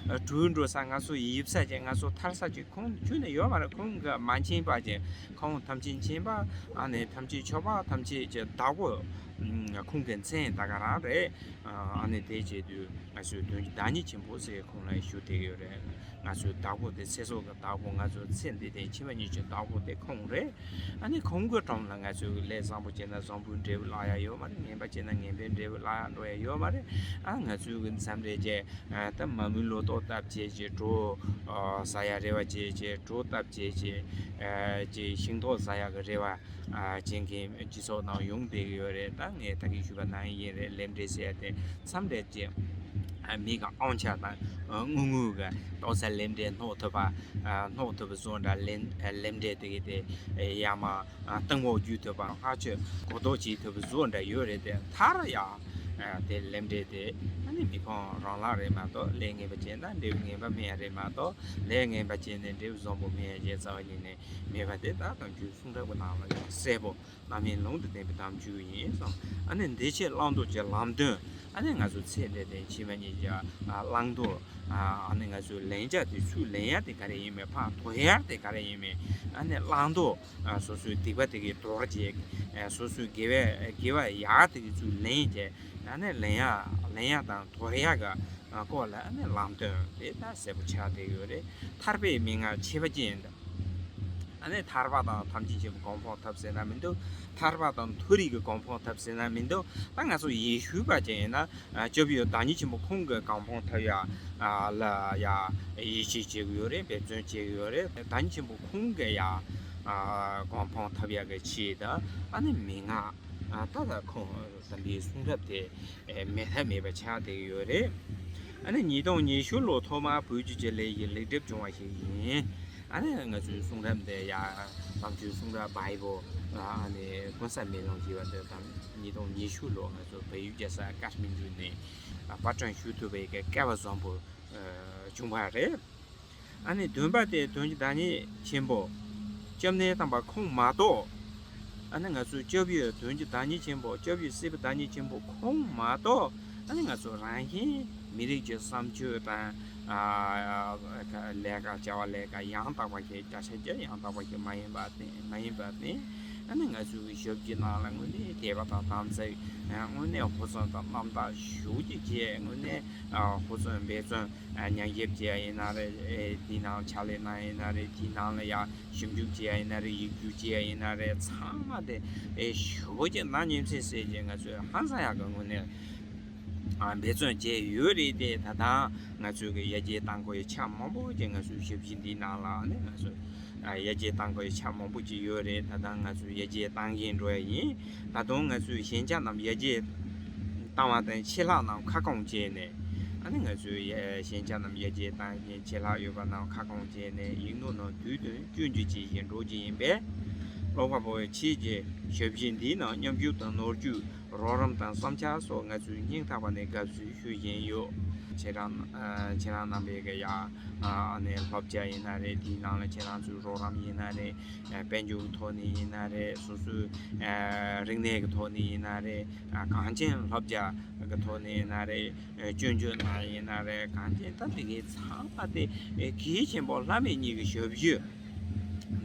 གྲུ་འགྲོ་ས་ང་ཚོ་ཡིབ་ས་ཅིག་ང་ཚོ་ཐར་ས་ཅིག་ཁོང་ཁྱོན་ནས་ཡོད་མ་རེད། ཁོང་གི་མ་མཁྱེན་པ་ཅིག་ཁོང་ཐམས་ཅད་མཁྱེན་པ་ཨ་ནི་ཐམས་ཅད་མཁྱེན་པ་ཐམས་ཅད་ཀྱི་བདག་པོ་ཁོང་གི་མཚན་ད་ག་རང་རེད། ཨ་ནི་དེ་བྱེད་དུས་ང་ཚོའི་དོན་བདག་ཉིད་ཆེན་པོ་ཟེར་ཁོང་ལ་ཞུ་བསྡད་ཡོད་རེད། ང་ཚོའི་བདག་པོ་དེ་ཚེ་སྲོག་གི་བདག་པོ། ང་ཚོའི་ཚེ་འདི་དང་ཕྱི་མ་གཉིས་ཀྱི་བདག་པོ་དེ་ཁོང་རེད། ཨ་ནི་ཁོང་གི་དྲུང་ལ་ང་ཚོས་ལས་བཟང་པོ་བྱས་ན་བཟང་པོའི་འབྲས་བུ་བླང་ཡ་ཡོད་མ་རེད། ངན་པ་བྱས་ན་ངན་པའི་འབྲས་བུ་བླང་ཡ་འགྲོ་ཡ་ཡོད་མ་རེད། ཨ་ང་ཚོའི་གི་མཚམས་རེ་བྱས་ད་མ་མོའི་ལོ་ཏོག་བཏབ་བྱས་ཀྱི་གྲོ་ཟ་ཡ་རེ་བ་བྱས་ཀྱི་གྲོ་བཏབ་བྱས་ཀྱི་ཀྱི་ཤིང་ཏོག་ཟ་ཡ་གི་རེ་བ་བྱེད་མཁན་སྤྱི་ཚོགས་ནང་ཡོང་བསྡད་ཀྱི་ཡོད་རེད། ད་ངས་ད་གིན་ཞུས་པ་ནང་བཞིན་རེད། ལས་འབྲས་ཟེར་ཡ་དེ་མཚམས་རེ་བྱས། མིག་གི་དབང་ཆ་དང་དངུལ་དངུལ་གི་ཏོག་ཙམ་ལེན་འདྲེ་སྣོག་ཐུབ་པ། སྣོག་ཐུབ་པ་བཟོ་འདྲ་ལེན་ལེན་འདྲེ་དེ་གི་དེ་ཡ་མ་གཏིང་འོག་རྒྱུ་ཐུབ་པ། ལྷག་ཆོས་གོ་རྟོགས་བྱེད་ཐུབ་པ་བཟོ་འདྲ་ཡོད་རེད། དེ་མཐར་ཡ་དེ་ལེན་འདྲེ་དེ་ཨ་ནི་མི་ཕམ་རང་ལག་རེད་མ་གཏོགས། ལས་ངན་པ་བྱས་ན་འབྲས་བུ་ངན་པ་སྨིན་ཡ་རེད་མ་གཏོགས། ལས་ངན་པ་བྱས་ནས་འབྲས་བུ་བཟང་པོ་སྨིན་ཡ་ཞེས་རྩ་བ་ཉིད་ནས་མེད་པ་དེ་ད་དམ་ཆོས་གསུང་རབ་ཀྱི་ནང་ལ་ཡང་གསལ་པོ། རྣམ་སྨིན་ལུང་དུ་བསྟན་པའི་དམ་ཆོས་ཡིན་གསུངས། ཨ་ནི་འདི་ཕྱིར་བླང་དོར་གྱི་ལམ་སྟོན། ཨ་ནི་ང་ཚོ་ཚེ་འདི་དང་ཕྱི་མ་གཉིས་ཀྱི་བླང་དོར། ཨ་ནི་ང་ཚོས་ལེན་ཡ་དེ་ཚུར་ལེན་ཡ་དེ་ག་རེ་ཡིན་མིན། ཕར་དོར་ཡ་དེ་ག་རེ་ཡིན་མིན། ཨ་ནི་བླང་དོར། སོ་སོའི་སྡིག་པ་དེ་གའི་དོར་བྱེད། སོ་སོའི་དགེ་བའི་དགེ་བ་ཡག་དེ་གའི་ཚུར་ལེན་བྱེད། ཨ་ནི་ལེན་ཡ་ལེན་ཡ་དང་དོར་ཡ་གི་སྐོར་ལ་ཨ་ནི་ལམ་སྟོན་དེ་ད་གསལ་པོ་ཆགས་བསྡད་ཡོད་རེད། ཐར་པའི་མན་ངག་ཁྱད་པར་ཅན་དུ། ཨ་ནི་ཐར་པ་དང་ཐམས་ཅད་མཁྱེན་པའི་གོ་འཕང་ཐོབ་ཟེར་ན་མི་འདུག། ཐར་པ་དང་མཐོ་རིས་ཀྱི་གོ་འཕང་ཐོབ་ཟེར་ན་མི་འདུག། ད་ང་ཚོ་ཡེ་ཤུ་པ་ཅིག་ཡིན་ན་སྐྱབས་ཡུལ་བདག་ཉིད་ཆེན་པོ་ཁོང་གི་གོ་འཕང་ཐོབ་ཡ་ལ་ཡ་ཡིད་ཆེས་བྱེད་ཀྱི་ཡོད་རེད། འབད་བརྩོན་བྱེད་ཀྱི་ཡོད་རེད། བདག་ཉིད་ཆེན་པོ་ཁོང་གི་ཡ་གོ་འཕང་ཐོབ་ཡ་གི་ཆེད་དུ་ཨ་ནི་མན་ངག་ད་ལྟ་ཁོང་དམ་པའི་གསུང་རབ་དེ་མེད་ཐབས་མེད་པ་ཆགས་བསྡད་ཡོད་རེད། ཨ་ནི་ཉིས་སྟོང་ཉི་ཤུ་ལོ་ཐོག་མར་བོད་བརྒྱུད་ཀྱི་ལས་ཀྱི་ལེགས་གྲུབ་བྱུང་བ་ཞིག་ཡིན། ཨ་ནི་ང་ཚོའི་གསུང་རབ་འདི་ཡ་དམ་ཆོས་གསུང་རབ་བྷའི་བོ། ཨ་ནི་ཀུན་བཟང་མེ་ལོང་ཞེས་པ་འདི་དང་ཉིས་སྟོང་ཉི་ཤུ་ལོ་ང་ཚོ་བལ་ཡུལ་རྒྱལ་ས་ཀ་ཐ་མན་ཌུ་ནས་པར་སྐྲུན་ཞུ་ཐུབ་པའི་སྐལ་བ་བཟང་པོ་བྱུང་བ་རེད། ཨ་ནི་བདུན་པ་དེ་དོན་གྱི་བདག་ཉིད་ཆེན་པོ་སྐྱབས་གནས་དམ་པ་ཁོང་མ་གཏོགས། ཨ་ནི་ང་ཚོའི་སྐྱབས་ཡུལ་དོན་གྱི་བདག་ཉིད་ཆེན་པོ་སྐྱབས་ཡུལ་སྲིད་པའི་བདག་ཉིད་ཆེན་པོ་ཁོང་མ་གཏོགས། ཨ་ནི་ང་ཚོ་རང་བཞིན་མི་རིགས་ཀྱི་བསམ་སྤྱོད་དང་ལས་ཀ་བྱ་བ་ལས་ཀ་ཡང་དག་པ་ཞིག་བརྒྱ་ཆ་བརྒྱ་ཡང་དག་པ་ཞིག་མ་ཡིན་པ་བརྟེན་མ་ཡིན་པ་བརྟེན། ཨ་ནི་ང་ཚོའི་ཞབས་ཕྱི་ནང་ལ་དངོས་གནས་དད་པ་དང་དམ་ཚིག། དངོས་གནས་ཧུར་བརྩོན་དང་རྣམ་དག་ཞེ་པོ་ཅིག་བྱས། དངོས་གནས་ཧུར་བརྩོན་འབད་བརྩོན། ཉམས་ཞིབ་བྱེད་ཡ་ཡིན་ན་རེད། དེའི་ནང་ཕྱག་ལས་གནང་ཡ་ཡིན་ན་རེད། དེའི་ནང་ལ་ཡ་ཞིབ་འཇུག་བྱེད་ཡ་ཡིན་ན་རེད། ཡིག་རྒྱུགས་བྱེད་ཡ་ཡིན་ན་རེད། ཚང་མ་དེ་ཞེ་པོ་ཅིག་ནང་ཉིན་མཚན་བསྲེས་བྱས་ང་ཚོས་ཧང་སང་ཡག་གི་ངོས་ནས་འབད་བརྩོན་བྱས་ཡོད་རེད་དེ། ད་ལྟ་ང་ཚོས་ཀྱི་ཡར་རྒྱས་གཏང་དགོས་ཡ་ཆ་མང་པོ་ཅིག་ང་ཚོའི་ཞབས་ཕྱི་འདིའི་ནང་ལ་ནི་ང་ཚོས་ཡར་རྒྱས་གཏང་དགོས་ཡ་ཆ་མང་པོ་ཅིག་ཡོད་རེད། ད་ལྟ་ང་ཚོས་ཡར་རྒྱས་གཏང་གིན་འགྲོ་ཡ་ཡིན། ད་དུང་ང་ཚོས་ཞན་ཆ་རྣམས་ཡར་རྒྱས་བཏང་བ་དང་ཆད་ལྷག་རྣམས་ཁ་སྐོང་བྱས་ནས། ཨ་ནི་ང་ཚོས་ཡ་ཞན་ཆ་རྣམས་ཡར་རྒྱས་བཏང་གིན་ཆད་ལྷག་ཡོད་པ་རྣམས་ཁ་སྐོང་བྱས་ནས་ཡིག་ནོར་རྣམས་དུས་བསྟུན་སྐྱོན་བརྗོད་བྱེད་བཞིན་འགྲོ་གི་ཡིན་པས། ཀློག་པ་པོ་ཁྱེད་ཀྱིས་ཞབས་ཕྱི་འདིའི་ནང་ཉམས་འགྱུར་དང་ནོར་འཁྲུལ། རོགས་རམ་དང་བསམ་འཆར་སོགས་ང་ཚོས་སྙིང་ཐག་པ་ནས་དགའ་བསུ་ཞུ་བཞིན་ཡོད། ཁྱེད་རང་ཁྱེད་རང་རྣམ་པས་ཀྱི་ཡ་ཨ་ནི་སློབ་སྦྱོང་ཡིན་ན་རེད། དེའི་ནང་ལ་ཁྱེད་རང་ཚོའི་རོགས་རམ་ཡིན་ན་རེད། དཔལ་འབྱོར་གྱི་ཐོག་ནས་ཡིན་ན་རེད། སོ་སོའི་རིག་གནས་ཀྱི་ཐོག་ནས་ཡིན་ན་རེད། གངས་ཅན་སློབ་སྦྱོང་གི་ཐོག་ནས་ཡིན་ན་རེད། སྐྱོན་བརྗོད་གནང་ཡིན་ན་རེད། གངས་ཅན་ད་དེ་གའི་ཚང་མ་དེ་གལ་ཆེན་པོ་ལྷ་མི་གཉིས་ཀྱི་ཞབས་ཞུ།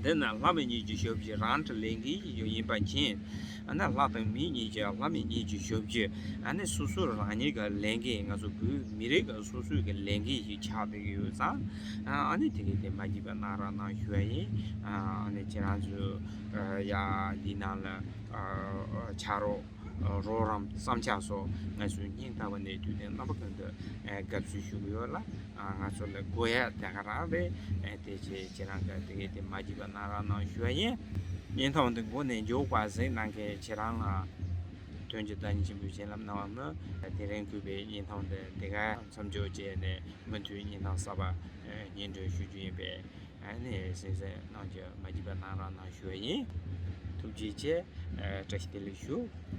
འདི་ནི་ལྷ་མི་གཉིས་ཀྱི་ཞབས་ཞུ་རང་གི་ལས་འགན་ཞིག་ཡིན་པ་མཁྱེན། ཨ་ནི་ལྷ་དང་མི་གཉིས་ཀྱི་ལྷ་མི་གཉིས་ཀྱི་ཞབས་ཞུ། ཨ་ནི་སོ་སོ་རང་ཉིད་ཀྱི་ལས་འགན། ང་ཚོ་བོད་མི་རིགས་ཀྱི་སོ་སོའི་གི་ལས་འགན་ཞིག་ཆགས་བསྡད་ཀྱི་ཡོད་ཙང་། ཨ་ནི་དེ་གའི་དེ་མ་བརྗེད་པ་གནང་རོགས་གནང་ཞུ་བ་ཡིན། ཨ་ནི་ཁྱེད་རང་ཚོ་ཡ་འདི་ནང་ལ་ཕྱག་རོགས། རོགས་རམ་བསམ་འཆར་སོགས་ང་ཚོས་སྙིང་ཐག་པ་ནས་དུས་དང་རྣམ་པ་ཀུན་ཏུ་དགའ་བསུ་ཞུ་གི་ཡོད་ལ། ང་ཚོ་ལ་དགོས་ཡ་དེ་ག་རང་རེད། དེ་ཆེད་ཁྱེད་རང་ག་དེ་གའི་དེ་མ་བརྗེད་པ་གནང་རོགས་གནང་ཞུ་བ་ཡིན། བརྙན་ཐུང་འདི་འགོ་ནས་མཇུག་བར་གཟིགས་གནང་མཁན་ཁྱེད་རང་ལ་དོན་གྱི་བདག་ཉིད་ཆེན་པོའི་བྱིན་རླབས་གནང་བ་སྨོན། དེ་རིང་གུས་པའི་བརྙན་ཐུང་འདི་འདི་ག་མཚམས་འཇོག་བྱས་ནས་མུ་མཐུད་བརྙན་ཐུང་གསར་པ་སྙན་སྒྲོན་ཞུ་རྒྱུ་ཡིན་པས། ཨ་ནི་གསན་གཟིགས་གནང་རྒྱུ་མ་བརྗེད་པ་གནང་རོགས་གནང་ཞུ་བ་ཡིན། ཐུགས་རྗེ་ཆེ། བཀྲ་ཤིས་བདེ་ལེགས་ཞུ།